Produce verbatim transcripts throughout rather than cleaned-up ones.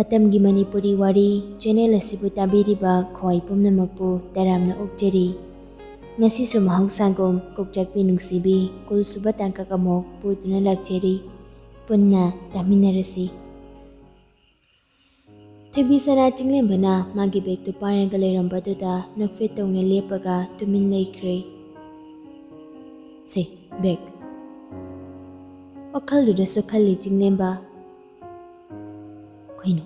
ꯃꯇꯝꯒꯤ ꯃꯅꯤꯄꯨꯔꯤ ꯋꯥꯔꯤ ꯆꯦꯅꯦꯜ ꯑꯁꯤꯕꯨ ꯇꯥꯕꯤꯔꯤꯕ ꯈ꯭ꯋꯥꯏ ꯄꯨꯝꯅꯃꯛꯄꯨ ꯇꯔꯥꯝꯅ ꯑꯣꯛꯆꯔꯤ꯫ ꯉꯁꯤꯁꯨ ꯃꯍꯧꯁꯥꯒꯨꯝ ꯀꯣꯛꯆꯥꯛꯄꯤ ꯅꯨꯡꯁꯤꯕꯤ ꯀꯨꯟꯁꯨꯕ ꯇꯥꯡꯀꯛ ꯑꯃꯨꯛ ꯄꯨꯗꯨꯅ ꯂꯥꯛꯆꯔꯤ꯫ ꯄꯨꯟꯅ ꯇꯥꯃꯤꯟꯅꯔꯁꯤ꯫ ꯊꯣꯏꯕꯤꯁꯅꯥ ꯆꯤꯡꯂꯦꯝꯕꯅ ꯃꯥꯒꯤ ꯕꯦꯒꯇꯨ ꯄꯥꯏꯔꯒ ꯂꯩꯔꯝꯕꯗꯨꯗ ꯅꯣꯛꯐꯦꯠ ꯇꯧꯅ ꯂꯦꯞꯄꯒ ꯇꯨꯃꯤꯟ ꯂꯩꯈ꯭ꯔꯦ꯫ "ꯁꯦ, ꯕꯦꯒ꯫" ꯋꯥꯈꯜꯗꯨꯗꯁꯨ ꯈꯜꯂꯤ ꯆꯤꯡꯂꯦꯝꯕ꯫ "ꯀꯩꯅꯣ,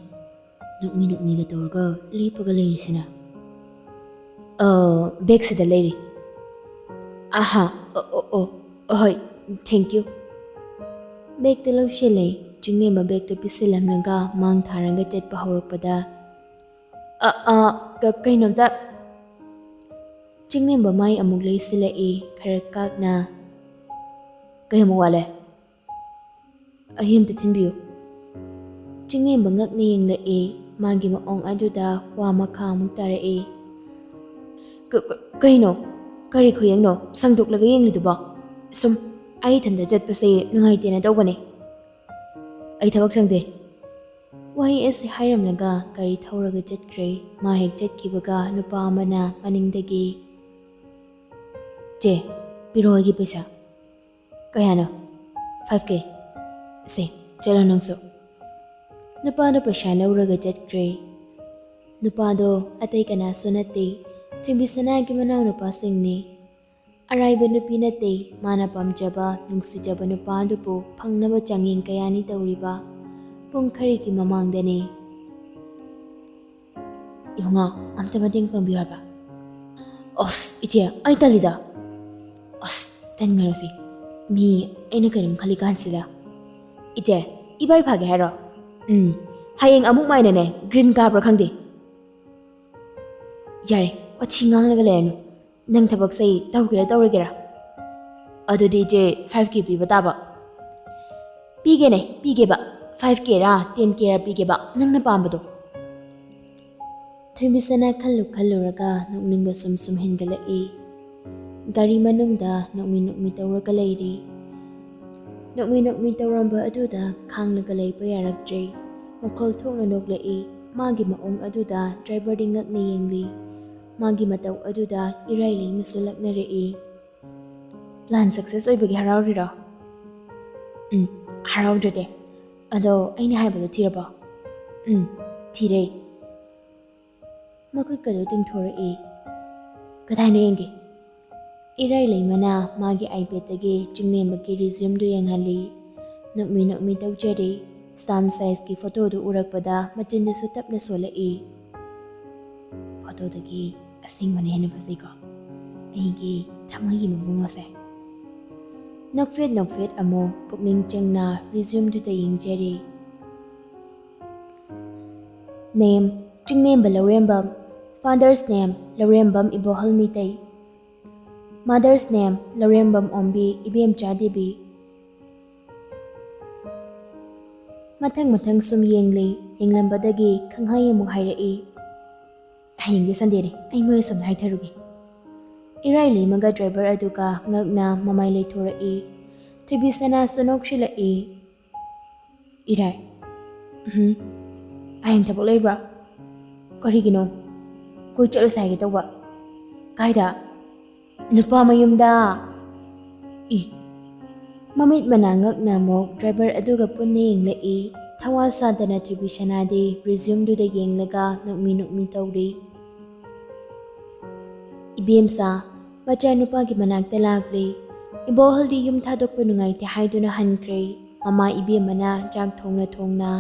ꯅꯣꯛꯃꯤ ꯅꯣꯛꯃꯤꯒ ꯇꯧꯔꯒ ꯂꯦꯞꯄꯒ ꯂꯩꯔꯤꯁꯤꯅ?" "ꯑ, ꯕꯦꯒꯁꯤꯗ ꯂꯩꯔꯤ꯫" "ꯑꯍꯥ, ꯑꯣ, ꯑꯣ, ꯑꯣ, ꯑꯍꯣꯏ, thank you꯫" ꯕꯦꯒꯇꯨ ꯂꯧꯁꯤꯜꯂꯦ꯫ ꯆꯤꯡꯂꯦꯝꯕ ꯕꯦꯒꯇꯨ ꯄꯤꯁꯤꯜꯂꯝꯂꯒ ꯃꯥꯡ ꯊꯥꯔꯒ ꯆꯠꯄ ꯍꯧꯔꯛꯄꯗ, "ꯑ, ꯑ, ꯀ-, ꯀꯩꯅꯣꯝꯇ," ꯆꯤꯡꯂꯦꯝꯕ ꯃꯥꯏ ꯑꯃꯨꯛ ꯂꯩꯁꯤꯜꯂꯛꯏ, ꯈꯔ ꯀꯥꯛꯅ꯫ "ꯀꯩ ꯑꯃꯨꯛ ꯋꯥꯠꯂꯦ? ꯑꯩ ꯑꯝꯇ ꯊꯤꯟꯕꯤꯌꯨ꯫" ꯆꯤꯡꯂꯦꯝꯕ ꯉꯛꯅ ꯌꯦꯡꯂꯛꯏ꯫ ꯃꯥꯒꯤ ꯃꯑꯣꯡ ꯑꯗꯨꯗ ꯋꯥ ꯃꯈꯥ ꯑꯃꯨꯛ ꯇꯥꯔꯛꯏ꯫ "ꯀ-, ꯀ-, ꯀꯩꯅꯣ? ꯀꯔꯤ ꯈꯨꯌꯦꯡꯅꯣ ꯁꯪꯗꯣꯛꯂꯒ ꯌꯦꯡꯂꯤꯗꯨꯕꯣ? ꯁꯨꯝ, ꯑꯩ ꯏꯊꯟꯇ ꯆꯠꯄꯁꯦ ꯅꯨꯡꯉꯥꯏꯇꯦꯅ ꯇꯧꯕꯅꯦ꯫ ꯑꯩ ꯊꯕꯛ ꯁꯪꯗꯦ꯫" ꯋꯥꯍꯩ ꯑꯁꯤ ꯍꯥꯏꯔꯝꯂꯒ ꯒꯥꯔꯤ ꯊꯧꯔꯒ ꯆꯠꯈ꯭ꯔꯦ꯫ ꯃꯥ ꯍꯦꯛ ꯆꯠꯈꯤꯕꯒ ꯅꯨꯄꯥ ꯑꯃꯅ ꯃꯅꯤꯡꯗꯒꯤ, "ꯆꯦ, ꯄꯤꯔꯣ ꯑꯩꯒꯤ ꯄꯩꯁꯥ꯫" "ꯀꯌꯥꯅꯣ?" "Five K꯫ ꯁꯦ, ꯆꯠꯂꯣ ꯅꯪꯁꯨ꯫" ꯅꯨꯄꯥꯗꯣ ꯄꯩꯁꯥ ꯂꯧꯔꯒ ꯆꯠꯈ꯭ꯔꯦ꯫ ꯅꯨꯄꯥꯗꯣ ꯑꯇꯩ ꯀꯅꯥꯁꯨ ꯅꯠꯇꯦ, ꯊꯣꯏꯕꯤꯁꯅꯥꯒꯤ ꯃꯅꯥꯎꯅꯨꯄꯥꯁꯤꯡꯅꯤ꯫ ꯑꯔꯥꯏꯕ ꯅꯨꯄꯤ ꯅꯠꯇꯦ, ꯃꯥꯅ ꯄꯥꯝꯖꯕ, ꯅꯨꯡꯁꯤꯖꯕ ꯅꯨꯄꯥ ꯑꯗꯨꯕꯨ ꯐꯪꯅꯕ ꯆꯥꯡꯌꯦꯡ ꯀꯌꯥꯅꯤ ꯇꯧꯔꯤꯕ꯫ ꯄꯨꯡ ꯈꯔꯒꯤ ꯃꯃꯥꯡꯗꯅꯤ꯫ "ꯏꯕꯨꯡꯉꯣ, ꯑꯝꯇ ꯃꯇꯦꯡ ꯄꯥꯡꯕꯤꯌꯨ ꯍꯥꯏꯕ꯫" "ꯑꯁ, ꯏꯆꯦ, ꯑꯩ ꯇꯜꯂꯤꯗ꯫" "ꯑꯁ, ꯇꯟꯒꯅꯨꯁꯦ, ꯃꯤ ꯑꯩꯅ ꯀꯩꯅꯣꯝ ꯈꯜꯂꯤ ꯀꯥꯟꯁꯤꯗ꯫" "ꯏꯆꯦ, ꯏꯕꯥꯏ ꯐꯥꯒꯦ ꯍꯥꯏꯔꯣ?" "ꯎꯝ, ꯍꯌꯦꯡ ꯑꯃꯨꯛ ꯃꯥꯏꯅꯅꯦ, green ꯀꯥꯕ꯭ꯔꯥ ꯈꯪꯗꯦ꯫" "ꯌꯥꯔꯦ, ꯋꯥꯊꯤ ꯉꯥꯡꯂꯒ ꯂꯩꯔꯅꯨ꯫ ꯅꯪ ꯊꯕꯛꯁꯦ ꯇꯧꯒꯦꯔꯥ ꯇꯧꯔꯣꯏꯒꯦꯔꯥ?" "ꯑꯗꯨꯗꯤ ꯏꯆꯦ, five K ꯄꯤꯕ ꯇꯥꯕ꯫" "ꯄꯤꯒꯦꯅꯦ, ꯄꯤꯒꯦꯕ꯫ Five K ꯔꯥ, ten K ꯔꯥ ꯄꯤꯒꯦꯕ, ꯅꯪꯅ ꯄꯥꯝꯕꯗꯣ꯫" ꯊꯣꯏꯕꯤꯁꯅꯥ ꯈꯜꯂꯨ ꯈꯜꯂꯨꯔꯒ ꯅꯣꯛꯅꯤꯡꯕ ꯁꯨꯝ ꯁꯨꯝ ꯍꯦꯟꯒꯠꯂꯛꯏ꯫ ꯒꯥꯔꯤ ꯃꯅꯨꯡꯗ ꯅꯣꯛꯃꯤ ꯅꯣꯛꯃꯤ ꯇꯧꯔꯒ ꯂꯩꯔꯤ꯫ ꯅꯣꯛꯃꯤ ꯅꯣꯛꯃꯤ ꯇꯧꯔꯝꯕ ꯑꯗꯨꯗ ꯈꯥꯡꯂꯒ ꯂꯩꯕ ꯌꯥꯔꯛꯇ꯭ꯔꯦ꯫ ꯃꯈꯣꯜ ꯊꯣꯛꯅ ꯅꯣꯛꯂꯛꯏ꯫ ꯃꯥꯒꯤ ꯃꯑꯣꯡ ꯑꯗꯨꯗ ꯗ꯭ꯔꯥꯏꯚꯔꯗꯤ ꯉꯛꯅ ꯌꯦꯡꯂꯤ꯫ ꯃꯥꯒꯤ ꯃꯇꯧ ꯑꯗꯨꯗ ꯏꯔꯥꯏꯂꯩꯃꯁꯨ ꯂꯛꯅꯔꯛꯏ꯫ "ꯄ꯭ꯂꯥꯟ ꯁꯛꯁꯦꯁ ꯑꯣꯏꯕꯒꯤ ꯍꯔꯥꯎꯔꯤꯔꯣ?" "ꯎꯝ, ꯍꯔꯥꯎꯗ꯭ꯔꯗꯤ꯫ ꯑꯗꯣ ꯑꯩꯅ ꯍꯥꯏꯕꯗꯣ ꯊꯤꯔꯕꯣ?" "ꯎꯝ, ꯊꯤꯔꯦ꯫" ꯃꯈꯨꯠꯀꯗꯣ ꯇꯤꯡꯊꯣꯔꯛꯏ꯫ "ꯀꯗꯥꯏꯅꯣ ꯌꯦꯡꯒꯦ?" ꯏꯔꯥꯏꯂꯩꯃꯅ ꯃꯥꯒꯤ ꯑꯥꯏꯄꯦꯗꯇꯒꯤ ꯆꯤꯡꯂꯦꯝꯕꯒꯤ ꯔꯤꯖ꯭ꯌꯨꯝꯗꯨ ꯌꯦꯡꯍꯜꯂꯤ꯫ ꯅꯣꯛꯃꯤ ꯅꯣꯛꯃꯤ ꯇꯧꯖꯔꯤ꯫ ꯁꯥꯝ ꯁꯥꯏꯖꯀꯤ ꯐꯣꯇꯣꯗꯨ ꯎꯔꯛꯄꯗ ꯃꯆꯤꯟꯗꯨꯁꯨ ꯇꯞꯅ ꯁꯣꯜꯂꯛꯏ꯫ "ꯐꯣꯇꯣꯗꯒꯤ ꯑꯁꯦꯡꯕꯅ ꯍꯦꯟꯅ ꯐꯖꯩꯀꯣ, ꯑꯩꯒꯤ ꯊꯃꯣꯏꯒꯤ ꯃꯕꯨꯡꯉꯣꯁꯦ꯫" ꯅꯣꯛꯐꯦꯠ ꯅꯣꯛꯐꯦꯠ ꯑꯃꯨꯛ ꯄꯨꯛꯅꯤꯡ ꯆꯪꯅ ꯔꯤꯖ꯭ꯌꯨꯝꯗꯨꯗ ꯌꯦꯡꯖꯔꯤ꯫ "Name, ꯆꯤꯡꯂꯦꯝꯕ ꯂꯧꯔꯦꯝꯕꯝ꯫ Father's name, ꯂꯧꯔꯦꯝꯕꯝ ꯏꯕꯣꯍꯜ ꯃꯤꯇꯩ꯫ Mother's name, ꯂꯧꯔꯦꯝꯕꯝ ꯑꯣꯝꯕꯤ ꯏꯕꯦꯝꯆꯥ ꯗꯦꯕꯤ꯫" ꯃꯊꯪ ꯃꯊꯪ ꯁꯨꯝ ꯌꯦꯡꯂꯤ꯫ ꯌꯦꯡꯂꯝꯕꯗꯒꯤ ꯈꯪꯍꯥꯏ ꯑꯃꯨꯛ ꯍꯥꯏꯔꯛꯏ꯫ "ꯍꯌꯦꯡꯗꯤ ꯁꯟꯗꯦꯅꯤ, ꯑꯩ ꯃꯣꯏ ꯑꯁꯣꯝꯗ ꯍꯥꯏꯊꯔꯨꯒꯦ꯫" ꯏꯔꯥꯏꯂꯩꯃꯒ ꯗ꯭ꯔꯥꯏꯚꯔ ꯑꯗꯨꯒ ꯉꯛꯅ ꯃꯃꯥꯏ ꯂꯩꯊꯣꯔꯛꯏ꯫ ꯊꯣꯏꯕꯤꯁꯅꯥꯁꯨ ꯅꯣꯛꯁꯤꯜꯂꯛꯏ꯫ "ꯏꯔꯥꯏ, ꯎꯝ, ꯍꯌꯦꯡ ꯊꯕꯛ ꯂꯩꯕ꯭ꯔꯥ? ꯀꯔꯤꯒꯤꯅꯣ? ꯀꯣꯏ ꯆꯠꯂꯨꯁꯦ ꯍꯥꯏꯒꯦ ꯇꯧꯕ꯫" "ꯀꯥꯏꯗ?" "ꯅꯨꯄꯥ ꯃꯌꯨꯝꯗ꯫" ꯏ! ꯃꯃꯤꯠ ꯃꯅꯥ ꯉꯛꯅ ꯑꯃꯨꯛ ꯗ꯭ꯔꯥꯏꯚꯔ ꯑꯗꯨꯒ ꯄꯨꯟꯅ ꯌꯦꯡꯂꯛꯏ꯫ ꯊꯋꯥ ꯁꯥꯗꯅ ꯊꯣꯏꯕꯤꯁꯅꯥꯗꯤ ꯔꯤꯖ꯭ꯌꯨꯝꯗꯨꯗ ꯌꯦꯡꯂꯒ ꯅꯣꯛꯃꯤ ꯅꯣꯛꯃꯤ ꯇꯧꯔꯤ꯫ ꯏꯕꯦꯝꯆꯥ ꯃꯆꯥꯅꯨꯄꯥꯒꯤ ꯃꯅꯥꯛꯇ ꯂꯥꯛꯂꯤ꯫ ꯏꯕꯣꯍꯜꯗꯤ ꯌꯨꯝ ꯊꯥꯗꯣꯛꯄ ꯅꯨꯡꯉꯥꯏꯇꯦ ꯍꯥꯏꯗꯨꯅ ꯍꯟꯈ꯭ꯔꯦ꯫ ꯃꯃꯥ ꯏꯕꯦꯝꯃꯅ ꯆꯥꯛ ꯊꯣꯡꯅ ꯊꯣꯡꯅ,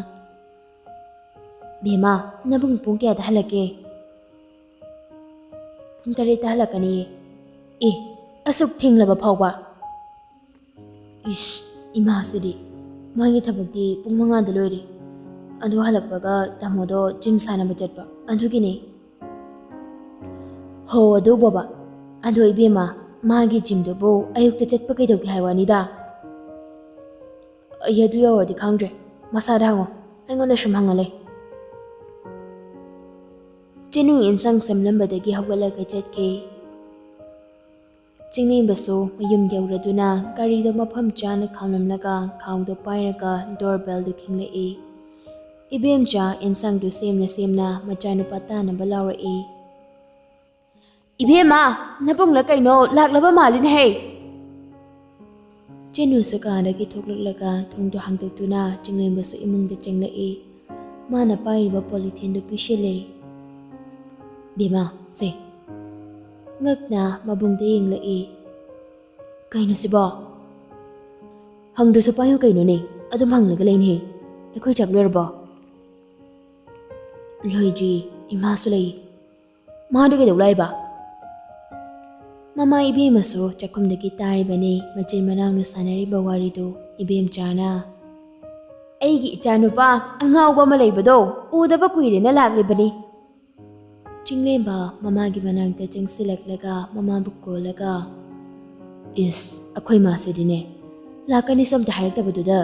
"ꯕꯦꯝꯃ, ꯅꯕꯨꯡ ꯄꯨꯡ ꯀꯌꯥꯗ ꯍꯜꯂꯛꯀꯦ?" "ꯄꯨꯡ ꯇꯔꯦꯠꯇ ꯍꯜꯂꯛꯀꯅꯤꯌꯦ꯫" "ꯑꯦ, ꯑꯁꯨꯛ ꯊꯦꯡꯂꯕ ꯐꯥꯎꯕ?" ꯏꯁ, ꯏꯃꯥꯁꯤꯗꯤ꯫ "ꯃꯥꯒꯤ ꯊꯕꯛꯇꯤ ꯄꯨꯡ ꯃꯉꯥꯗ ꯂꯣꯏꯔꯦ꯫ ꯑꯗꯨ ꯍꯜꯂꯛꯄꯒ ꯇꯥꯃꯣꯗꯣ ꯖꯤꯝ ꯁꯥꯟꯅꯕ ꯆꯠꯄ, ꯑꯗꯨꯒꯤꯅꯦ꯫" "ꯍꯣ, ꯑꯗꯨꯕꯣꯕ꯫ ꯑꯗꯣ ꯏꯕꯦꯝꯃ, ꯃꯥꯒꯤ ꯖꯤꯝꯗꯨꯕꯨ ꯑꯌꯨꯛꯇ ꯆꯠꯄ ꯀꯩꯗꯧꯒꯦ ꯍꯥꯏ ꯋꯥꯅꯤꯗ?" "ꯑꯩ ꯑꯗꯨ ꯌꯧꯔꯗꯤ ꯈꯪꯗ꯭ꯔꯦ꯫ ꯃꯁꯥꯗ ꯍꯪꯉꯣ꯫ ꯑꯩꯉꯣꯟꯗ ꯁꯨꯝ ꯍꯪꯉ ꯂꯩ꯫" ꯆꯤꯅꯨ ꯏꯟꯁꯥꯡ ꯁꯦꯝꯂꯝꯕꯗꯒꯤ ꯍꯧꯒꯠꯂꯒ ꯆꯠꯈꯤ꯫ ꯆꯤꯡꯂꯦꯝꯕꯁꯨ ꯃꯌꯨꯝ ꯌꯧꯔꯗꯨꯅ ꯒꯥꯔꯤꯗꯣ ꯃꯐꯝ ꯆꯥꯅ ꯈꯥꯝꯂꯝꯂꯒ ꯈꯥꯎꯗꯣ ꯄꯥꯏꯔꯒ ꯗꯣꯔ ꯕꯦꯜꯗꯨ ꯈꯤꯡꯂꯛꯏ꯫ ꯏꯕꯦꯝꯆꯥ ꯏꯟꯁꯥꯡꯗꯨ ꯁꯦꯝꯅ ꯁꯦꯝꯅ ꯃꯆꯥꯅꯨꯄꯥ ꯇꯥꯅꯕ ꯂꯥꯎꯔꯛꯏ꯫ "ꯏꯕꯦꯝꯃ, ꯅꯕꯨꯡꯂ ꯀꯩꯅꯣ ꯂꯥꯛꯂꯕ ꯃꯥꯜꯂꯤꯅꯦꯍꯦ!" ꯆꯦꯅꯨꯁꯨ ꯀꯥꯗꯒꯤ ꯊꯣꯛꯂꯛꯂꯒ ꯊꯣꯡꯗꯨ ꯍꯥꯡꯗꯣꯛꯇꯨꯅ ꯆꯤꯡꯂꯦꯝꯕꯁꯨ ꯏꯃꯨꯡꯗ ꯆꯪꯂꯛꯏ꯫ ꯃꯥꯅ ꯄꯥꯏꯔꯤꯕ ꯄꯣꯂꯤꯊꯤꯟꯗꯨ ꯄꯤꯁꯤꯜꯂꯦ꯫ "ꯕꯦꯝꯃ, ꯁꯦ꯫" ꯉꯛꯅ ꯃꯕꯨꯡꯗ ꯌꯦꯡꯂꯛꯏ꯫ "ꯀꯩꯅꯣ ꯁꯤꯕꯣ?" "ꯍꯪꯗ꯭ꯔꯁꯨ ꯄꯥꯏꯌꯨ ꯀꯩꯅꯣꯅꯦ, ꯑꯗꯨꯝ ꯍꯪꯂꯒ ꯂꯩꯅꯦ꯫ ꯑꯩꯈꯣꯏ ꯆꯥꯛ ꯂꯣꯏꯔꯕꯣ?" "ꯂꯣꯏꯗ꯭ꯔꯤ, ꯏꯃꯥꯁꯨ ꯂꯩ꯫" "ꯃꯥꯗꯤ ꯀꯩꯗꯧ ꯂꯥꯛꯏꯕ?" ꯃꯃꯥ ꯏꯕꯦꯝꯃꯁꯨ ꯆꯥꯛꯈꯨꯝꯗꯒꯤ ꯇꯥꯔꯤꯕꯅꯤ ꯃꯆꯤꯟ ꯃꯅꯥꯎꯅ ꯁꯥꯟꯅꯔꯤꯕ ꯋꯥꯔꯤꯗꯨ꯫ ꯏꯕꯦꯝꯆꯥꯅ, "ꯑꯩꯒꯤ ꯏꯆꯥꯅꯨꯄꯥ ꯑꯉꯥꯎꯕ ꯑꯃ ꯂꯩꯕꯗꯣ ꯎꯗꯕ ꯀꯨꯏꯔꯦꯅ ꯂꯥꯛꯂꯤꯕꯅꯤ꯫" ꯆꯤꯡꯂꯦꯝꯕ ꯃꯃꯥꯒꯤ ꯃꯅꯥꯛꯇ ꯆꯪꯁꯤꯜꯂꯛꯂꯒ ꯃꯃꯥꯕꯨ ꯀꯣꯜꯂꯒ, "ꯏꯁ, ꯑꯩꯈꯣꯏ ꯃꯥꯁꯤꯗꯤꯅꯦ, ꯂꯥꯛꯀꯅꯤꯁꯨ ꯑꯝꯇ ꯍꯥꯏꯔꯛꯇꯕꯗꯨꯗ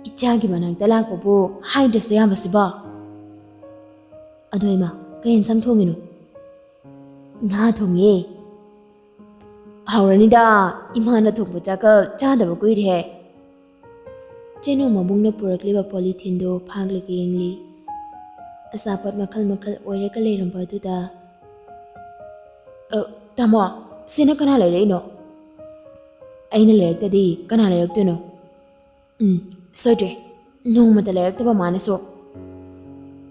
ꯏꯆꯥꯒꯤ ꯃꯅꯥꯛꯇ ꯂꯥꯛꯄꯕꯨ ꯍꯥꯏꯗ꯭ꯔꯁꯨ ꯌꯥꯕꯁꯤꯕꯣ? ꯑꯗꯣ ꯏꯃꯥ, ꯀꯩ ꯌꯦꯟꯁꯥꯡ ꯊꯣꯡꯉꯤꯅꯣ?" "ꯉꯥ ꯊꯣꯡꯉꯦ꯫" "ꯍꯥꯎꯔꯅꯤꯗ, ꯏꯃꯥꯅ ꯊꯣꯡꯕ ꯆꯥꯛꯀ ꯆꯥꯗꯕ ꯀꯨꯏꯔꯦꯍꯦ꯫" ꯆꯦꯅꯨ ꯃꯕꯨꯡꯅ ꯄꯨꯔꯛꯂꯤꯕ ꯄꯣꯂꯤꯊꯤꯟꯗꯨ ꯐꯥꯛꯂꯒ ꯌꯦꯡꯂꯤ꯫ ꯑꯆꯥꯄꯣꯠ ꯃꯈꯜ ꯃꯈꯜ ꯑꯣꯏꯔꯒ ꯂꯩꯔꯝꯕ ꯑꯗꯨꯗ, "ꯑ, ꯇꯥꯃꯣ, ꯁꯤꯅ ꯀꯅꯥ ꯂꯩꯔꯛꯏꯅꯣ? ꯑꯩꯅ ꯂꯩꯔꯛꯇꯗꯤ ꯀꯅꯥ ꯂꯩꯔꯛꯇꯣꯏꯅꯣ? ꯎꯝ, ꯁꯣꯏꯗ꯭ꯔꯦ꯫ ꯅꯣꯡꯃꯇ ꯂꯩꯔꯛꯇꯕ ꯃꯥꯅꯁꯨ꯫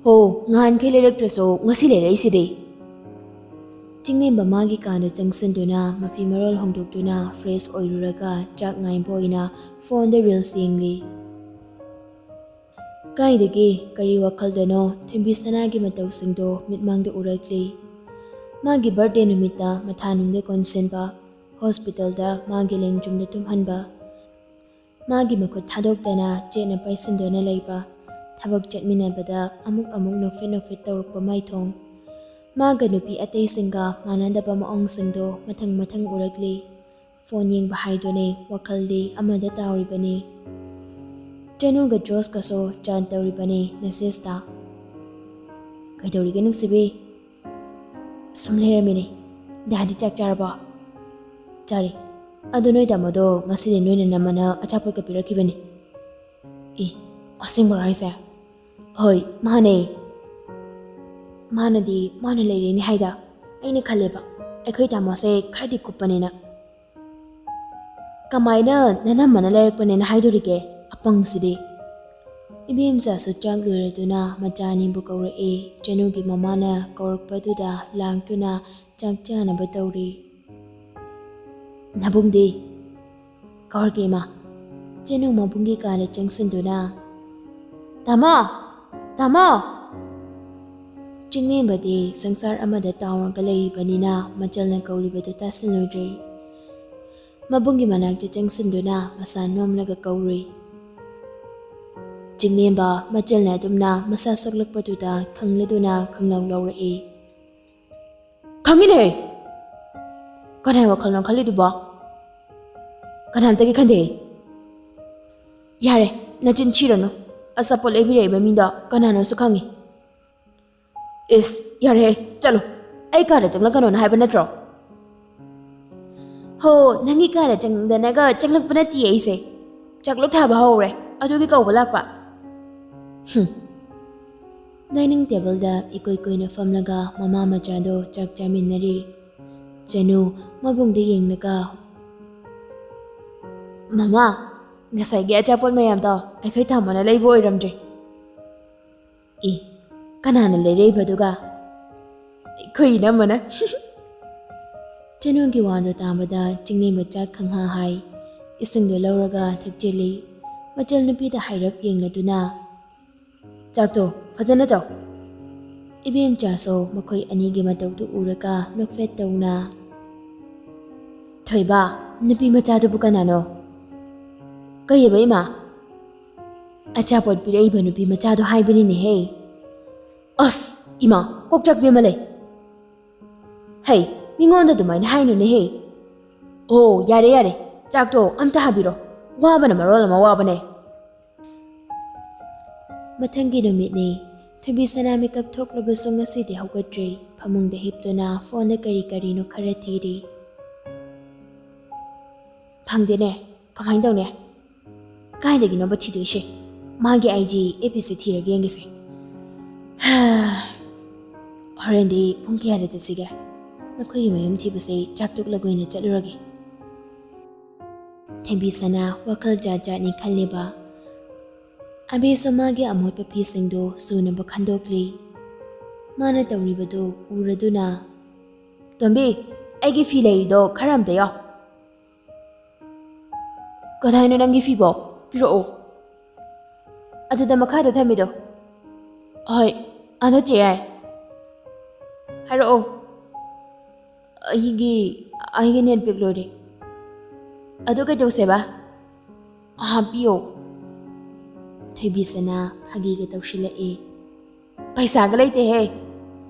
ꯍꯣ, ꯉꯍꯥꯟꯈꯩ ꯂꯩꯔꯛꯇ꯭ꯔꯁꯨ ꯉꯁꯤ ꯂꯩꯔꯛꯏꯁꯤꯗꯤ꯫" ꯆꯤꯡꯂꯦꯝꯕ ꯃꯥꯒꯤ ꯀꯥꯗ ꯆꯪꯁꯤꯟꯗꯨꯅ ꯃꯐꯤ ꯃꯔꯣꯜ ꯍꯣꯡꯗꯣꯛꯇꯨꯅ ꯐ꯭ꯔꯦꯁ ꯑꯣꯏꯔꯨꯔꯒ ꯆꯥꯛ ꯉꯥꯏꯕ ꯑꯣꯏꯅ ꯐꯣꯟꯗ ꯔꯤꯜꯁ ꯌꯦꯡꯂꯤ꯫ ꯀꯥꯏꯗꯒꯤ ꯀꯔꯤ ꯋꯥꯈꯜꯗꯅꯣ ꯊꯣꯏꯕꯤ ꯁꯅꯥꯒꯤ ꯃꯇꯧꯁꯤꯡꯗꯣ ꯃꯤꯠꯃꯥꯡꯗ ꯎꯔꯛꯂꯤ꯫ ꯃꯥꯒꯤ ꯕꯥꯔꯗꯦ ꯅꯨꯃꯤꯠꯇ ꯃꯊꯥꯅꯨꯡꯗ ꯀꯣꯟꯁꯤꯟꯕ, ꯍꯣꯁꯄꯤꯇꯥꯜꯗ ꯃꯥꯒꯤ ꯂꯦꯡꯖꯨꯝꯗ ꯇꯨꯝꯍꯟꯕ, ꯃꯥꯒꯤ ꯃꯈꯨꯠ ꯊꯥꯗꯣꯛꯇꯅ ꯆꯦꯠꯅ ꯄꯥꯏꯁꯤꯟꯗꯨꯅ ꯂꯩꯕ, ꯊꯕꯛ ꯆꯠꯃꯤꯟꯅꯕꯗ ꯑꯃꯨꯛ ꯑꯃꯨꯛ ꯅꯣꯛꯐꯦꯠ ꯅꯣꯛꯐꯦꯠ ꯇꯧꯔꯛꯄ ꯃꯥꯏꯊꯣꯡ, ꯃꯥꯒ ꯅꯨꯄꯤ ꯑꯇꯩꯁꯤꯡꯒ ꯃꯥꯟꯅꯗꯕ ꯃꯑꯣꯡꯁꯤꯡꯗꯣ ꯃꯊꯪ ꯃꯊꯪ ꯎꯔꯛꯂꯤ꯫ ꯐꯣꯟ ꯌꯦꯡꯕ ꯍꯥꯏꯗꯨꯅꯤ, ꯋꯥꯈꯜꯗꯤ ꯑꯃꯗ ꯇꯥꯎꯔꯤꯕꯅꯤ꯫ ꯆꯅꯨꯒ ꯖꯣꯁꯀꯁꯨ ꯆꯥꯠ ꯇꯧꯔꯤꯕꯅꯤ ꯃꯦꯁꯦꯖꯇ꯫ "ꯀꯩꯗꯧꯔꯤꯒꯦ ꯅꯨꯡꯁꯤꯕꯤ?" "ꯁꯨꯝ ꯂꯩꯔꯝꯃꯤꯅꯦ꯫ ꯗꯥꯗꯤ ꯆꯥꯛ ꯆꯥꯔꯕꯣ?" "ꯆꯥꯔꯦ꯫ ꯑꯗꯣ ꯅꯣꯏ ꯇꯥꯃꯣꯗꯣ ꯉꯁꯤꯗꯤ ꯅꯣꯏꯅ ꯅꯝꯃꯅ ꯑꯆꯥꯄꯣꯠꯀ ꯄꯤꯔꯛꯈꯤꯕꯅꯤ꯫" "ꯏ, ꯑꯁꯦꯡꯕꯔꯣ ꯍꯥꯏꯁꯦ? ꯍꯣꯏ, ꯃꯥꯅꯦ꯫ ꯃꯥꯅꯗꯤ ꯃꯥꯅ ꯂꯩꯔꯦꯅꯦ ꯍꯥꯏꯗ꯫ ꯑꯩꯅ ꯈꯜꯂꯦꯕ, ꯑꯩꯈꯣꯏ ꯇꯥꯃꯣꯁꯦ ꯈꯔꯗꯤ ꯀꯨꯞꯄꯅꯤꯅ꯫ ꯀꯃꯥꯏꯅ ꯅꯅꯝꯃꯅ ꯂꯩꯔꯛꯄꯅꯦꯅ ꯍꯥꯏꯗꯣꯔꯤꯒꯦ, ꯑꯄꯪꯁꯤꯗꯤ? ꯏꯕꯦꯝꯆꯥꯁꯨ ꯆꯥꯛ ꯂꯣꯏꯔꯗꯨꯅ ꯃꯆꯥ ꯑꯅꯤꯕꯨ ꯀꯧꯔꯛꯑꯦ꯫ ꯆꯅꯨꯒꯤ ꯃꯃꯥꯅ ꯀꯧꯔꯛꯄꯗꯨꯗ ꯂꯥꯡꯗꯨꯅ ꯆꯥꯛ ꯆꯥꯅꯕ ꯇꯧꯔꯤ꯫ "ꯅꯕꯨꯡꯗꯤ?" ꯀꯧꯔꯛꯀꯦ ꯏꯃꯥ꯫ ꯆꯅꯨ ꯃꯕꯨꯡꯒꯤ ꯀꯥꯗ ꯆꯪꯁꯤꯟꯗꯨꯅ, "ꯇꯥꯃꯣ! ꯇꯥꯃꯣ!" ꯆꯤꯡꯂꯦꯝꯕꯗꯤ ꯁꯪꯁꯥꯔ ꯑꯃꯗ ꯇꯥꯎꯔꯒ ꯂꯩꯔꯤꯕꯅꯤꯅ ꯃꯆꯜꯅ ꯀꯧꯔꯤꯕꯗꯨ ꯇꯥꯁꯤꯜꯂꯨꯗ꯭ꯔꯦ꯫ ꯃꯕꯨꯡꯒꯤ ꯃꯅꯥꯛꯇ ꯆꯪꯁꯤꯟꯗꯨꯅ ꯃꯁꯥ ꯅꯣꯝꯂꯒ ꯀꯧꯔꯨꯏ꯫ ꯆꯤꯡꯂꯦꯝꯕ ꯃꯆꯜꯅ ꯑꯗꯨꯝꯅ ꯃꯁꯥ ꯁꯣꯛꯂꯛꯄꯗꯨꯗ ꯈꯪꯂꯗꯨꯅ ꯈꯪꯂꯧ ꯂꯧꯔꯛꯏ꯫ "ꯈꯪꯉꯤꯅꯦꯍꯦ꯫ ꯀꯅꯥꯏ ꯋꯥꯈꯜꯅꯣ ꯈꯜꯂꯤꯗꯨꯕꯣ? ꯀꯅꯥꯝꯇꯒꯤ ꯈꯟꯗꯦꯍꯦ꯫ ꯌꯥꯔꯦ, ꯅꯆꯤꯟ ꯊꯤꯔꯅꯨ꯫ ꯑꯆꯥꯄꯣꯠ ꯂꯩꯕꯤꯔꯛꯏꯕ ꯃꯤꯗꯣ ꯀꯅꯥꯅꯣꯁꯨ ꯈꯪꯉꯤ꯫" "ꯏꯁ, ꯌꯥꯔꯦꯍꯦ, ꯆꯠꯂꯣ꯫ ꯑꯩ ꯀꯥꯗ ꯆꯪꯂꯛꯀꯅꯣꯅ ꯍꯥꯏꯕ ꯅꯠꯇ꯭ꯔꯣ?" "ꯍꯣ, ꯅꯪꯒꯤ ꯀꯥꯗ ꯆꯪꯗꯅꯒ ꯆꯪꯂꯛꯄ ꯅꯠꯇꯤꯌꯦ ꯑꯩꯁꯦ꯫ ꯆꯥꯛꯂꯣꯛ ꯊꯥꯕ ꯍꯧꯔꯦ, ꯑꯗꯨꯒꯤ ꯀꯧꯕ ꯂꯥꯛꯄ꯫" ꯍꯨꯝ꯫ ꯗꯥꯏꯅꯤꯡ ꯇꯦꯕꯜꯗ ꯏꯀꯨꯏ ꯀꯨꯏꯅ ꯐꯝꯂꯒ ꯃꯃꯥ ꯃꯆꯥꯗꯣ ꯆꯥꯛ ꯆꯥꯃꯤꯟꯅꯔꯤ꯫ ꯆꯅꯨ ꯃꯕꯨꯡꯗ ꯌꯦꯡꯂꯒ, "ꯃꯃꯥ, ꯉꯁꯥꯏꯒꯤ ꯑꯆꯥꯄꯣꯠ ꯃꯌꯥꯝꯗꯣ ꯑꯩꯈꯣꯏ ꯇꯥꯃꯣꯅ ꯂꯩꯕ ꯑꯣꯏꯔꯝꯗ꯭ꯔꯦ꯫" "ꯏ, ꯀꯅꯥꯅ ꯂꯩꯔꯛꯏꯕꯗꯨꯒ?" "ꯑꯩꯈꯣꯏ ꯏꯅꯝꯃꯅ꯫" ꯆꯅꯨꯒꯤ ꯋꯥꯗꯣ ꯇꯥꯕꯗ ꯆꯤꯡꯂꯦꯝꯕ ꯆꯥꯛ ꯈꯪꯍꯥ ꯍꯥꯏ꯫ ꯏꯁꯤꯡꯗꯣ ꯂꯧꯔꯒ ꯊꯛꯆꯤꯜꯂꯤ꯫ ꯃꯆꯜ ꯅꯨꯄꯤꯗ ꯍꯥꯏꯔꯞ ꯌꯦꯡꯂꯗꯨꯅ, "ꯆꯥꯛꯇꯣ ꯐꯖꯅ ꯆꯥꯎ꯫" ꯏꯕꯦꯝꯆꯥꯁꯨ ꯃꯈꯣꯏ ꯑꯅꯤꯒꯤ ꯃꯇꯧꯗꯨ ꯎꯔꯒ ꯅꯣꯛꯐꯦꯠ ꯇꯧꯅ, "ꯊꯣꯏꯕ, ꯅꯨꯄꯤ ꯃꯆꯥꯗꯨꯕꯨ ꯀꯅꯥꯅꯣ?" "ꯀꯩꯑꯕ ꯏꯃꯥ?" "ꯑꯆꯥꯄꯣꯠ ꯄꯤꯔꯛꯏꯕ ꯅꯨꯄꯤ ꯃꯆꯥꯗꯣ ꯍꯥꯏꯕꯅꯤꯅꯦꯍꯦ꯫" "ꯑꯁ, ꯏꯃꯥ, ꯀꯣꯛ ꯆꯥꯛꯄꯤ ꯑꯃ ꯂꯩ꯫ ꯍꯩ, ꯃꯤꯉꯣꯟꯗ ꯑꯗꯨꯃꯥꯏꯅ ꯍꯥꯏꯅꯨꯅꯦꯍꯦ꯫ ꯑꯣ, ꯌꯥꯔꯦ, ꯌꯥꯔꯦ, ꯆꯥꯛꯇꯣ ꯑꯝꯇ ꯍꯥꯕꯤꯔꯣ꯫ ꯋꯥꯕꯅ ꯃꯔꯣꯜ ꯑꯃ ꯋꯥꯕꯅꯦ꯫" ꯃꯊꯪꯒꯤ ꯅꯨꯃꯤꯠꯅꯤ꯫ ꯊꯣꯏꯕꯤꯁꯅꯥ ꯃꯤꯀꯞ ꯊꯣꯛꯂꯕꯁꯨ ꯉꯁꯤꯗꯤ ꯍꯧꯒꯠꯇ꯭ꯔꯤ꯫ ꯐꯃꯨꯡꯗ ꯍꯤꯞꯇꯨꯅ ꯐꯣꯟꯗ ꯀꯔꯤ ꯀꯔꯤꯅꯣ ꯈꯔ ꯊꯤꯔꯤ꯫ "ꯐꯪꯗꯦꯅꯦ, ꯀꯃꯥꯏꯅ ꯇꯧꯅꯤ? ꯀꯥꯏꯗꯒꯤꯅꯣꯕ ꯊꯤꯗꯣꯏꯁꯦ? ꯃꯥꯒꯤ ꯑꯥꯏ ꯖꯤ ꯑꯦꯐ ꯕꯤꯁꯦ ꯊꯤꯔꯒ ꯌꯦꯡꯒꯦꯁꯦ꯫ ꯍꯣꯔꯦꯟꯗꯤ ꯄꯨꯡ ꯀꯌꯥꯗ ꯆꯠꯁꯤꯒꯦ? ꯃꯈꯣꯏꯒꯤ ꯃꯌꯨꯝ ꯊꯤꯕꯁꯦ ꯆꯥꯛ ꯇꯣꯛꯂꯒ ꯑꯣꯏꯅ ꯆꯠꯂꯨꯔꯒꯦ꯫ ꯊꯣꯏꯕꯤꯁꯅꯥ ꯋꯥꯈꯜ ꯖꯥꯠ ꯖꯥꯠꯅꯤ ꯈꯜꯂꯤꯕ꯫ ꯑꯕꯦꯁꯨ ꯃꯥꯒꯤ ꯑꯃꯣꯠꯄ ꯐꯤꯁꯤꯡꯗꯨ ꯁꯨꯅꯕ ꯈꯟꯗꯣꯛꯂꯤ꯫ ꯃꯥꯅ ꯇꯧꯔꯤꯕꯗꯨ ꯎꯔꯗꯨꯅ, "ꯇꯣꯝꯕꯤ, ꯑꯩꯒꯤ ꯐꯤ ꯂꯩꯔꯤꯗꯣ ꯈꯔ ꯑꯝꯇ ꯌꯥꯎ꯫" "ꯀꯗꯥꯏꯅꯣ ꯅꯪꯒꯤ ꯐꯤꯕꯣ? ꯄꯤꯔꯛꯑꯣ꯫" "ꯑꯗꯨꯗ ꯃꯈꯥꯗ ꯊꯝꯃꯤꯗꯣ꯫" "ꯍꯣꯏ, ꯑꯗꯣ ꯆꯦ ꯌꯥꯏ꯫" "ꯍꯥꯏꯔꯛꯑꯣ꯫" "ꯑꯩꯒꯤ, ꯑꯩꯒꯤ ꯅꯦꯠ ꯄꯦꯛ ꯂꯣꯏꯔꯦ꯫" "ꯑꯗꯨ ꯀꯩꯗꯧꯁꯦꯕ?" "ꯍꯥꯞꯄꯤꯌꯣ꯫" ꯊꯣꯏꯕꯤꯁꯅꯥ ꯐꯥꯒꯤꯒ ꯇꯧꯁꯤꯜꯂꯛꯑꯦ꯫ "ꯄꯩꯁꯥꯒ ꯂꯩꯇꯦꯍꯦ꯫"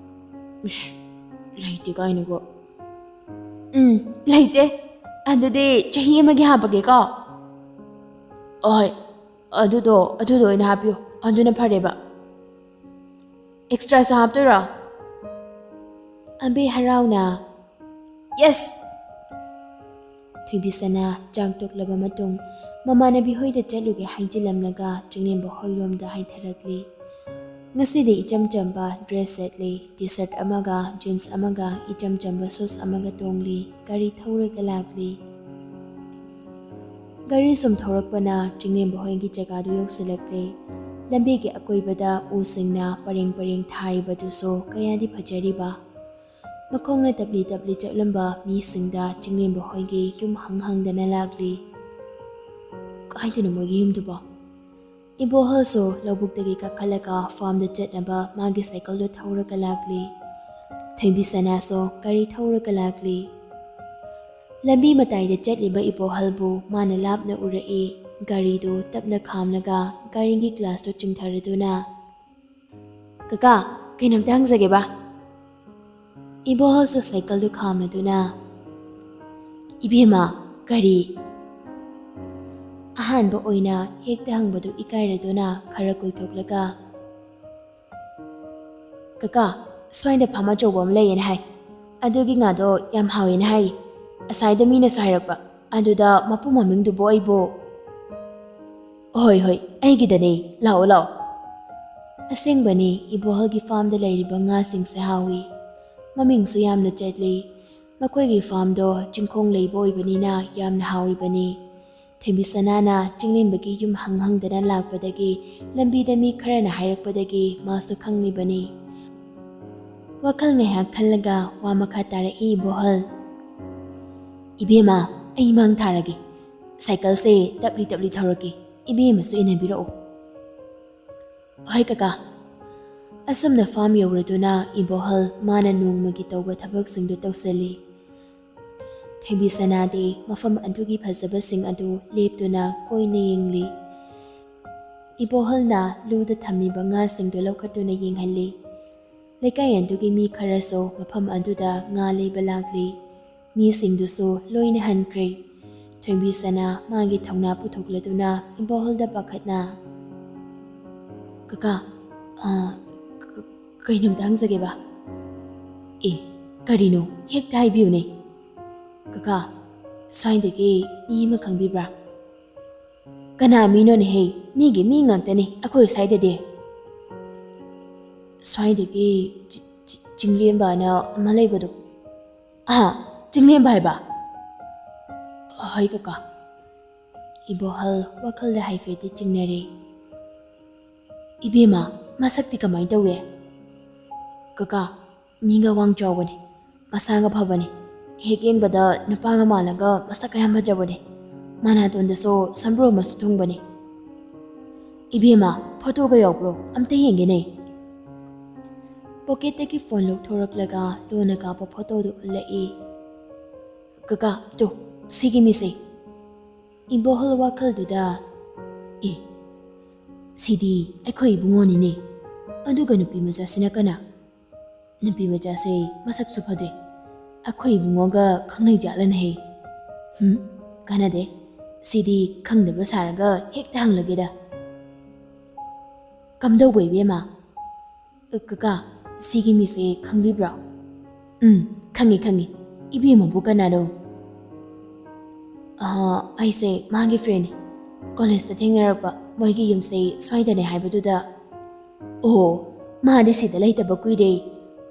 "ꯏꯁ, ꯂꯩꯇꯦ ꯀꯥꯏꯅꯀꯣ꯫" "ꯎꯝ, ꯂꯩꯇꯦ꯫ ꯑꯗꯨꯗꯤ ꯆꯍꯤ ꯑꯃꯒꯤ ꯍꯥꯞꯄꯒꯦꯀꯣ꯫" "ꯍꯣꯏ, ꯑꯗꯨꯗꯣ, ꯑꯗꯨꯗꯣ ꯑꯣꯏꯅ ꯍꯥꯞꯄꯤꯌꯨ, ꯑꯗꯨꯅ ꯐꯔꯦꯕ꯫" "ꯑꯦꯛꯁꯇ꯭ꯔꯥꯁꯨ ꯍꯥꯞꯇꯣꯏꯔꯣ?" ꯑꯕꯦ ꯍꯔꯥꯎꯅ, "ꯌꯦꯁ!" ꯊꯣꯏꯕꯤꯁꯅꯥ ꯆꯥꯛ ꯇꯣꯛꯂꯕ ꯃꯇꯨꯡ ꯃꯃꯥꯟꯅꯕꯤ ꯍꯣꯏꯗ ꯆꯠꯂꯨꯒꯦ ꯍꯥꯏꯖꯤꯜꯂꯝꯂꯒ ꯆꯤꯡꯂꯦꯝꯕ ꯍꯣꯏꯔꯣꯝꯗ ꯍꯥꯏꯊꯔꯛꯂꯤ꯫ ꯉꯁꯤꯗꯤ ꯏꯆꯝ ꯆꯝꯕ ꯗ꯭ꯔꯦꯁ ꯁꯦꯠꯂꯤ, ꯇꯤ ꯁꯔꯠ ꯑꯃꯒ ꯖꯤꯟꯁ ꯑꯃꯒ ꯏꯆꯝ ꯆꯝꯕ ꯁꯨꯁ ꯑꯃꯒ ꯇꯣꯡꯂꯤ꯫ ꯒꯥꯔꯤ ꯊꯧꯔꯒ ꯂꯥꯛꯂꯤ꯫ ꯒꯥꯔꯤ ꯁꯨꯝ ꯊꯧꯔꯛꯄꯅ ꯆꯤꯡꯂꯦꯝꯕ ꯍꯣꯏꯒꯤ ꯖꯒꯥꯗꯨ ꯌꯧꯁꯤꯜꯂꯛꯂꯦ꯫ ꯂꯝꯕꯤꯒꯤ ꯑꯀꯣꯏꯕꯗ ꯎꯁꯤꯡꯅ ꯄꯔꯦꯡ ꯄꯔꯦꯡ ꯊꯥꯔꯤꯕꯗꯨꯁꯨ ꯀꯌꯥꯗꯤ ꯐꯖꯔꯤꯕ꯫ ꯃꯈꯣꯡꯅ ꯇꯞꯂꯤ ꯇꯞꯂꯤ ꯆꯠꯂꯝꯕ ꯃꯤꯁꯤꯡꯗ ꯆꯤꯡꯂꯦꯝꯕ ꯍꯣꯏꯒꯤ ꯌꯨꯝ ꯍꯪ ꯍꯪꯗꯅ ꯂꯥꯛꯂꯤ꯫ ꯀꯥꯏꯗꯅꯣ ꯃꯣꯏꯒꯤ ꯌꯨꯝꯗꯨꯕꯣ? ꯏꯕꯣꯍꯜꯁꯨ ꯂꯧꯕꯨꯛꯇꯒꯤ ꯀꯥꯈꯠꯂꯒ ꯐꯥꯔꯝꯗ ꯆꯠꯅꯕ ꯃꯥꯒꯤ ꯁꯥꯏꯀꯜꯗꯣ ꯊꯧꯔꯒ ꯂꯥꯛꯂꯤ꯫ ꯊꯣꯏꯕꯤꯁꯅꯥꯁꯨ ꯒꯥꯔꯤ ꯊꯧꯔꯒ ꯂꯥꯛꯂꯤ꯫ ꯂꯝꯕꯤ ꯃꯇꯥꯏꯗ ꯆꯠꯂꯤꯕ ꯏꯕꯣꯍꯜꯕꯨ ꯃꯥꯅ ꯂꯥꯞꯅ ꯎꯔꯛꯏ꯫ ꯒꯥꯔꯤꯗꯨ ꯇꯞꯅ ꯈꯥꯝꯂꯒ ꯒꯥꯔꯤꯒꯤ ꯒ꯭ꯂꯥꯁꯇꯨ ꯆꯤꯡꯊꯔꯗꯨꯅ, "ꯀꯀꯥ, ꯀꯩꯅꯣꯝꯇ ꯍꯪꯖꯒꯦꯕ?" ꯏꯕꯣꯍꯜꯁꯨ ꯁꯥꯏꯀꯜꯗꯨ ꯈꯥꯝꯂꯗꯨꯅ, "ꯏꯕꯦꯝꯃ, ꯀꯔꯤ?" ꯑꯍꯥꯟꯕ ꯑꯣꯏꯅ ꯍꯦꯛꯇ ꯍꯪꯕꯗꯨ ꯏꯀꯥꯏꯔꯗꯨꯅ ꯈꯔ ꯀꯣꯏꯊꯣꯛꯂꯒ, "ꯀꯀꯥ, ꯁ꯭ꯋꯥꯏꯗ ꯐꯥꯝ ꯑꯆꯧꯕ ꯑꯃ ꯂꯩꯌꯦꯅ ꯍꯥꯏ꯫ ꯑꯗꯨꯒꯤ ꯉꯥꯗꯣ ꯌꯥꯝ ꯍꯥꯎꯋꯦꯅ ꯍꯥꯏ꯫ ꯑꯁꯥꯏꯗ ꯃꯤꯅꯁꯨ ꯍꯥꯏꯔꯛꯄ꯫ ꯑꯗꯨꯗ ꯃꯄꯨ ꯃꯃꯤꯡꯗꯨꯕꯨ ꯑꯩꯕꯨ" "ꯍꯣꯏ, ꯍꯣꯏ, ꯑꯩꯒꯤꯗꯅꯦ, ꯂꯥꯛꯑꯣ, ꯂꯥꯛꯑꯣ"꯫ ꯑꯁꯦꯡꯕꯅꯤ, ꯏꯕꯣꯍꯜꯒꯤ ꯐꯥꯔꯝꯗ ꯂꯩꯔꯤꯕ ꯉꯥꯁꯤꯡꯁꯦ ꯍꯥꯎꯏ꯫ ꯃꯃꯤꯡꯁꯨ ꯌꯥꯝꯅ ꯆꯠꯂꯤ꯫ ꯃꯈꯣꯏꯒꯤ ꯐꯥꯔꯝꯗꯣ ꯆꯤꯡꯈꯣꯡ ꯂꯩꯕ ꯑꯣꯏꯕꯅꯤꯅ ꯌꯥꯝꯅ ꯍꯥꯎꯔꯤꯕꯅꯤ꯫ ꯊꯣꯏꯕꯤ ꯁꯅꯥꯅ ꯆꯤꯡꯂꯦꯝꯕꯒꯤ ꯌꯨꯝ ꯍꯪ ꯍꯪꯗꯅ ꯂꯥꯛꯄꯗꯒꯤ, ꯂꯝꯕꯤꯗ ꯃꯤ ꯈꯔꯅ ꯍꯥꯏꯔꯛꯄꯗꯒꯤ ꯃꯥꯁꯨ ꯈꯪꯂꯤꯕꯅꯤ꯫ ꯋꯥꯈꯜ ꯉꯥꯏꯍꯥꯛ ꯈꯜꯂꯒ ꯋꯥ ꯃꯈꯥ ꯇꯥꯔꯛꯏ ꯏꯕꯣꯍꯜ꯫ "ꯏꯕꯦꯝꯃ, ꯑꯩ ꯃꯥꯡ ꯊꯥꯔꯒꯦ꯫ ꯁꯥꯏꯀꯜꯁꯦ ꯇꯞꯂꯤ ꯇꯞꯂꯤ ꯊꯧꯔꯛꯀꯦ꯫ ꯏꯕꯦꯝꯃꯁꯨ ꯏꯟꯅꯕꯤꯔꯛꯎ"꯫ "ꯍꯣꯏ ꯀꯀꯥ"꯫ ꯑꯁꯨꯝꯅ ꯐꯥꯔꯝ ꯌꯧꯔꯗꯨꯅ ꯏꯕꯣꯍꯜ ꯃꯥꯅ ꯅꯣꯡꯃꯒꯤ ꯇꯧꯕ ꯊꯕꯛꯁꯤꯡꯗꯨ ꯇꯧꯁꯤꯜꯂꯤ꯫ ꯊꯣꯏꯕꯤ ꯁꯅꯥꯗꯤ ꯃꯐꯝ ꯑꯗꯨꯒꯤ ꯐꯖꯕꯁꯤꯡ ꯑꯗꯨ ꯂꯦꯞꯇꯨꯅ ꯀꯣꯏꯅ ꯌꯦꯡꯂꯤ꯫ ꯏꯕꯣꯍꯜꯅ ꯂꯨꯗ ꯊꯝꯃꯤꯕ ꯉꯥꯁꯤꯡꯗꯨ ꯂꯧꯈꯠꯇꯨꯅ ꯌꯦꯡꯍꯜꯂꯤ꯫ ꯂꯩꯀꯥꯏ ꯑꯗꯨꯒꯤ ꯃꯤ ꯈꯔꯁꯨ ꯃꯐꯝ ꯑꯗꯨꯗ ꯉꯥ ꯂꯩꯕ ꯂꯥꯛꯂꯤ꯫ ꯃꯤꯁꯤꯡꯗꯨꯁꯨ ꯂꯣꯏꯅ ꯍꯟꯈ꯭ꯔꯦ꯫ ꯊꯣꯏꯕꯤ ꯁꯅꯥ ꯃꯥꯒꯤ ꯊꯧꯅꯥ ꯄꯨꯊꯣꯛꯂꯗꯨꯅ ꯏꯕꯣꯍꯜꯗ ꯄꯥꯈꯠꯅ, "ꯀꯀꯥ, ꯑ, ꯀ-, ꯀꯩꯅꯣꯝꯇ ꯍꯪꯖꯒꯦꯕ"꯫ "ꯑꯦ, ꯀꯔꯤꯅꯣ? ꯍꯦꯛꯇ ꯍꯥꯏꯕꯤꯌꯨꯅꯦ"꯫ "ꯀꯀꯥ, ꯁ꯭ꯋꯥꯏꯗꯒꯤ ꯃꯤ ꯑꯃ ꯈꯪꯕꯤꯕ꯭ꯔꯥ?" "ꯀꯅꯥ ꯃꯤꯅꯣꯅꯦꯍꯦ? ꯃꯤꯒꯤ ꯃꯤ ꯉꯥꯛꯇꯅꯤ ꯑꯩꯈꯣꯏ ꯁ꯭ꯋꯥꯏꯗꯗꯤ"꯫ "ꯁ꯭ꯋꯥꯏꯗꯒꯤ ꯆꯤ-, ꯆꯤ-, ꯆꯤꯡꯂꯦꯝꯕꯅ ꯑꯃ ꯂꯩꯕꯗꯣ"꯫ "ꯑꯍꯥ, ꯆꯤꯡꯂꯦꯝꯕ ꯍꯥꯏꯕ?" "ꯍꯣꯏ ꯀꯀꯥ"꯫ ꯏꯕꯣꯍꯜ ꯋꯥꯈꯜꯗ ꯍꯥꯏꯐꯦꯠꯇꯤ ꯆꯤꯡꯅꯔꯦ꯫ "ꯏꯕꯦꯝꯃ, ꯃꯁꯛꯇꯤ ꯀꯃꯥꯏꯅ ꯇꯧꯏ?" "ꯀꯀꯥ, ꯃꯤꯒ ꯋꯥꯡ ꯆꯥꯎꯕꯅꯦ, ꯃꯁꯥꯒ ꯐꯕꯅꯦ꯫ ꯍꯦꯛ ꯌꯦꯡꯕꯗ ꯅꯨꯄꯥꯒ ꯃꯥꯜꯂꯒ ꯃꯁꯛꯀ ꯌꯥꯝ ꯐꯖꯕꯅꯦ꯫ ꯃꯅꯥꯇꯣꯟꯗꯁꯨ ꯁꯝꯕ꯭ꯔꯨ ꯑꯃꯁꯨ ꯊꯨꯡꯕꯅꯦ"꯫ "ꯏꯕꯦꯝꯃ, ꯐꯣꯇꯣꯒ ꯌꯥꯎꯕ꯭ꯔꯣ? ꯑꯝꯇ ꯌꯦꯡꯒꯦꯅꯦ"꯫ ꯄꯣꯀꯦꯠꯇꯒꯤ ꯐꯣꯟ ꯂꯧꯊꯣꯔꯛꯂꯒ ꯂꯣꯟꯅ ꯀꯥꯞꯄ ꯐꯣꯇꯣꯗꯨ ꯎꯠꯂꯛꯏ꯫ "ꯀꯀꯥ, ꯇꯨ, ꯁꯤꯒꯤ ꯃꯤꯁꯦ"꯫ ꯏꯕꯣꯍꯜ ꯋꯥꯈꯜꯗꯨꯗ, "ꯑꯦ, ꯁꯤꯗꯤ ꯑꯩꯈꯣꯏ ꯏꯕꯨꯡꯉꯣꯅꯤꯅꯦ꯫ ꯑꯗꯨꯒ ꯅꯨꯄꯤ ꯃꯆꯥꯁꯤꯅ ꯀꯅꯥ? ꯅꯨꯄꯤ ꯃꯆꯥꯁꯦ ꯃꯁꯛꯁꯨ ꯐꯖꯩ꯫ ꯑꯩꯈꯣꯏ ꯏꯕꯨꯡꯉꯣꯒ ꯈꯪꯅꯩ ꯖꯥꯠꯂꯅꯦꯍꯦ? ꯍꯨꯝ, ꯀꯥꯟꯅꯗꯦ꯫ ꯁꯤꯗꯤ ꯈꯪꯗꯕ ꯁꯥꯔꯒ ꯍꯦꯛꯇ ꯍꯪꯂꯒꯦꯗ꯫ ꯀꯝꯗꯧꯕ ꯏꯕꯦꯝꯃ?" "ꯑ, ꯀꯀꯥ, ꯁꯤꯒꯤ ꯃꯤꯁꯦ ꯈꯪꯕꯤꯕ꯭ꯔꯣ?" "ꯎꯝ, ꯈꯪꯉꯤ, ꯈꯪꯉꯤ꯫ ꯏꯕꯦꯝꯃꯕꯨ ꯀꯅꯥꯅꯣ?" "ꯑ, ꯑꯩꯁꯦ ꯃꯥꯒꯤ friendꯅꯤ"꯫ ꯀꯣꯂꯦꯖꯇ ꯊꯦꯡꯅꯔꯛꯄ ꯃꯣꯏꯒꯤ ꯌꯨꯝꯁꯦ ꯁ꯭ꯋꯥꯏꯗꯅꯦ ꯍꯥꯏꯕꯗꯨꯗ, "ꯑꯣ, ꯃꯥꯗꯤ ꯁꯤꯗ ꯂꯩꯇꯕ ꯀꯨꯏꯔꯦ,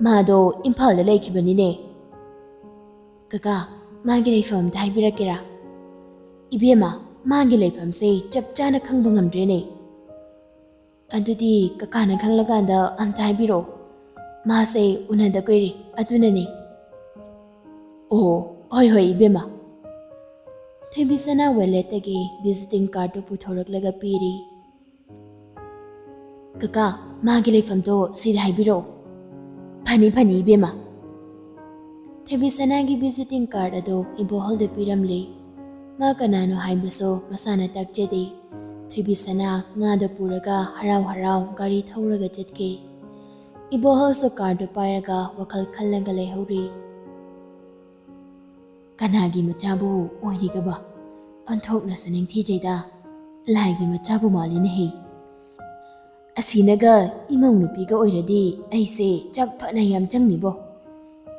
ꯃꯥꯗꯣ ꯏꯝꯐꯥꯜꯗ ꯂꯩꯈꯤꯕꯅꯤꯅꯦ꯫" "ꯀꯀꯥ, ꯃꯥꯒꯤ ꯂꯩꯐꯝ ꯑꯝꯇ ꯍꯥꯏꯕꯤꯔꯛꯀꯦꯔꯥ?" "ꯏꯕꯦꯝꯃ, ꯃꯥꯒꯤ ꯂꯩꯐꯝꯁꯦ ꯆꯞ ꯆꯥꯅ ꯈꯪꯕ ꯉꯝꯗ꯭ꯔꯦꯅꯦ꯫" "ꯑꯗꯨꯗꯤ ꯀꯀꯥꯅ ꯈꯪꯂꯀꯥꯟꯗ ꯑꯝꯇ ꯍꯥꯏꯕꯤꯔꯛꯑꯣ꯫ ꯃꯥꯁꯦ ꯎꯅꯗ ꯀꯨꯏꯔꯦ, ꯑꯗꯨꯅꯅꯦ꯫" "ꯑꯣ, ꯍꯣꯏ ꯍꯣꯏ ꯏꯕꯦꯝꯃ꯫" ꯊꯣꯏꯕꯤꯁꯅꯥ ꯋꯦꯂꯦꯠꯇꯒꯤ ꯚꯤꯖꯤꯇꯤꯡ ꯀꯥꯔꯗꯇꯨ ꯄꯨꯊꯣꯔꯛꯂꯒ ꯄꯤꯔꯤ꯫ "ꯀꯀꯥ, ꯃꯥꯒꯤ ꯂꯩꯐꯝꯗꯣ ꯁꯤꯗ ꯍꯥꯏꯕꯤꯔꯛꯑꯣ꯫" "ꯐꯅꯤ ꯐꯅꯤ ꯏꯕꯦꯝꯃ꯫" ꯊꯣꯏꯕꯤꯁꯅꯥꯒꯤ ꯚꯤꯖꯤꯇꯤꯡ ꯀꯥꯔꯗ ꯑꯗꯨ ꯏꯕꯣꯍꯜꯗ ꯄꯤꯔꯝꯂꯦ꯫ ꯃꯥ ꯀꯅꯥꯅꯣ ꯍꯥꯏꯕꯁꯨ ꯃꯁꯥꯅ ꯇꯥꯛꯆꯗꯦ꯫ ꯊꯣꯏꯕꯤꯁꯅꯥ ꯉꯥꯗꯨ ꯄꯨꯔꯒ ꯍꯔꯥꯎ ꯍꯔꯥꯎ ꯒꯥꯔꯤ ꯊꯧꯔꯒ ꯆꯠꯈꯤ꯫ ꯏꯕꯣꯍꯜꯁꯨ ꯀꯥꯔꯗꯨ ꯄꯥꯏꯔꯒ ꯋꯥꯈꯜ ꯈꯜꯂꯒ ꯂꯩꯍꯧꯔꯤ꯫ "ꯀꯅꯥꯒꯤ ꯃꯆꯥꯕꯨ ꯑꯣꯏꯔꯤꯒꯕ? ꯑꯣꯟꯊꯣꯛꯅꯁꯨ ꯅꯤꯡꯊꯤꯖꯩꯗ꯫ ꯂꯥꯏꯒꯤ ꯃꯆꯥꯕꯨ ꯃꯥꯜꯂꯤꯅꯦꯍꯦ꯫ ꯑꯁꯤꯅꯒ ꯏꯃꯧ ꯅꯨꯄꯤꯒ ꯑꯣꯏꯔꯗꯤ ꯑꯩꯁꯦ ꯆꯥꯛ ꯐꯅ ꯌꯥꯝ ꯆꯪꯅꯤꯕꯣ꯫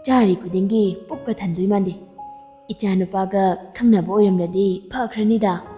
ꯆꯥꯔꯤ ꯈꯨꯗꯤꯡꯒꯤ ꯄꯨꯛꯀ ꯊꯟꯗꯣꯏ ꯃꯥꯟꯗꯦ꯫ ꯏꯆꯥ ꯅꯨꯄꯥꯒ ꯈꯪꯅꯕ ꯑꯣꯏꯔꯝꯂꯗꯤ ꯐꯈ꯭ꯔꯅꯤꯗ꯫"